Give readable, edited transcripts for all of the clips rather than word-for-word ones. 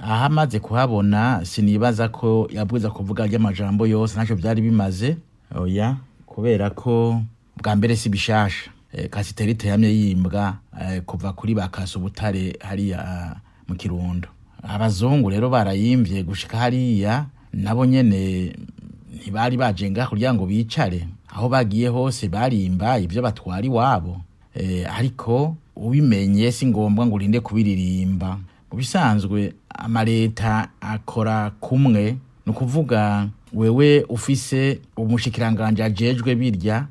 Aho amaze kuhabona, sinibaza ko yabwiza kuvuga ry'amajambo yose, ntacyo byari bimaze. Oya, kubera ko bwa mbere si bishasha. Cassitérite yamye yimbwa kuva kuri ba Kasubutare hariya mu Kirundo. Abazungu rero barayimvye gushika hariya, nabo nyene ntibari baje ngaho kugira ngo bicare. Aho bagiye hose barimba ibyo batwara iwabo. Ariko ubimenye si ngombwa ngo urinde kubiririmba. Mu bisanzwe amaleta akora kumwe, ni ukuvuga wewe ufise umushikiranganje ajejwe birya,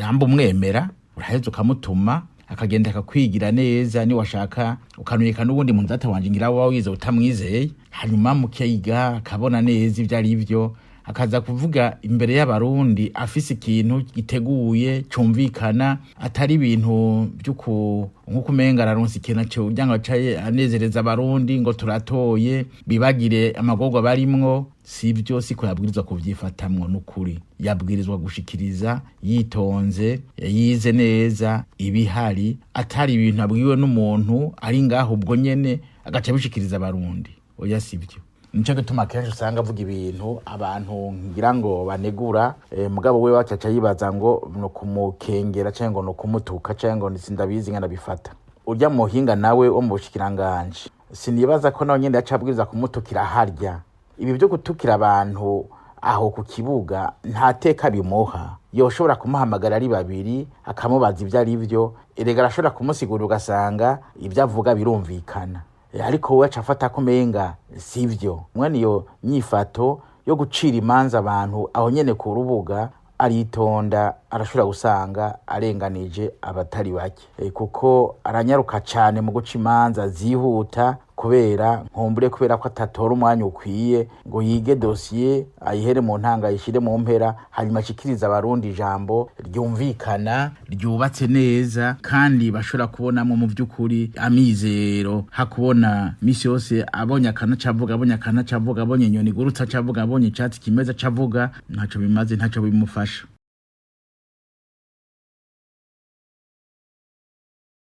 ramba umwemera, uraheza ukamutuma akagenda akakwigira neza. Niwashaka ukanurika n'ubundi muntu data wanje ngira wowe wize utamwizeye, hanyuma mukiga akabona neza ibyo ari byo, akaza kuvuga imbere y'Abarundi afise ikintu giteguye cumvikana, atari ibintu by'uku nk'uko umenga araronse ikintu kugira ngo acaye anezereza Abarundi ngo turatoye, bibagire amagorwa barimwo. Sibyo, siko yabwirizwa kuvyifatamwo. N'ukuri yabwirizwa gushikiriza yitonze, yize neza ibihari, atari ibintu abwiwe n'umuntu ari ngaho ubwo nyene agaca abishikiriza Abarundi. Oya, sibyo. Nico gituma kenshi usanga avuga ibintu abantu ngira ngo banegura, mugabo we wacaca yibaza ngo ni ukumukengera canke ngo ni ukumutuka canke ngo sindabizi ngana bifata. Urya muhinga nawe wo mu bushikiranganji, sinibaza ko nawe nyene yaca abwiriza kumutukira harya. Ibi byo gutukira abantu aho ku kibuga nta teka bimuha. Yoshobora kumuhamagara ari babiri akamubaza ibyo ari byo. Erega arashobora kumusigura, ugasanga ibyo avuga birumvikana. Ariko we aca afata ko umenga sivyo. Mwene iyo nyifato yo gucira imanza abantu aho nyene ku rubuga, aritonda, arashobora gusanga arenganije abatari bake. Kuko aranyaruka cane mu guca imanza zihuta, kubera nkumbure kubera ko atatora umwanya ukwiye ngo yige dosiye, ayihere mu ntanga, ayishire mu mpera, hanyuma ashikirize Abarundi ijambo ryumvikana, ryubatse neza, kandi bashobora kubonamo mu by'ukuri amizero, hakubona misi yose abonye akantu acavuga, abonye akantu acavuga, abonye inyoni igurutse acavuga, abonye icatsi kimeze acavuga. Ntaco bimaze, ntaco bimufasha.